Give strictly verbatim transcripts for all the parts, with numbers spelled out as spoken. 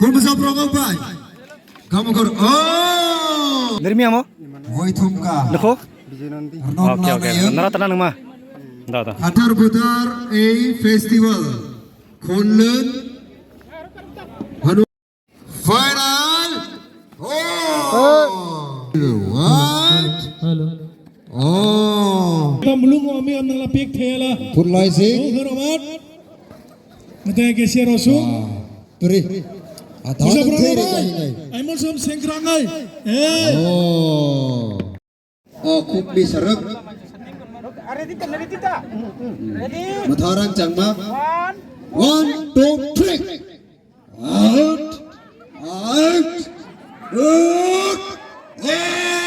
Bumsa progok bai. Kamu kor. Oh. Nirmi amo? Woi thumka. Nukho? Rnok Okay, okay. Nara tana nungma. Da, da. Hathar Buthar ei festival. Khonlwng. Hanu. Final. Oh. What? Hello. Oh. Mulung ami amnala pik thela. Purlai si. Romat. Mate ke sia rosu. Turi. Atau Bisa turi berapa? Kahinai. Aimon sam sengkrangai. Eh. Oh. Oh, khub bisarok. Matharang changma. One, two, three. Out. Out. Out. Out.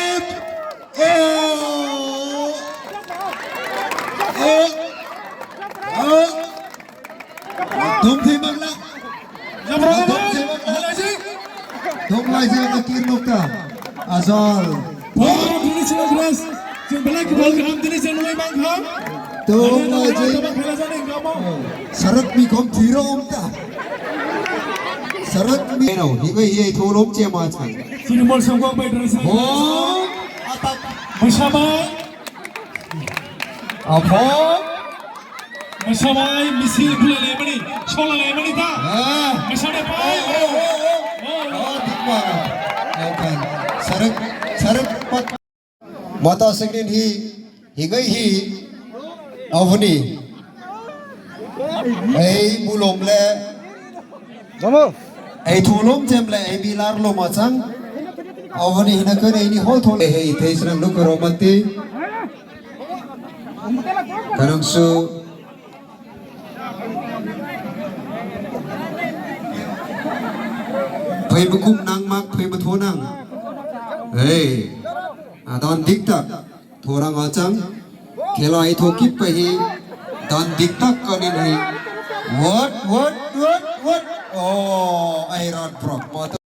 Oh. Oh. Oh. Dom thwi mangla. Dom thwi mangla. Dom laijak ang kir nukta. Asol. Dom laijak. Sarat mi kom thiro umta. Sarat mi no, hibai hiai thulum che ma chang. Hom. Atak. Apo. Masabai misil khulai laimani, sola laimani ta. Ah. Masade pai. Oh, oh, oh, oh. Oh, thik ma. Akan. Sarak, sarak pat. Mata seknin hi, higai hi. Avni. Ei, bulom le. Jamo. Ei thulom jem le, ei bilar lo machang. Avni hina kare ini hol thol. Ei, thei srang lo karo mati. Kanang su. Phai bukum nang mak, phai butho nang. Hey, adon dik tak. Thorang achang. Khela ai thokip pahi. Dan dik tak kanin hai. What, what, what, what? Oh, I run from.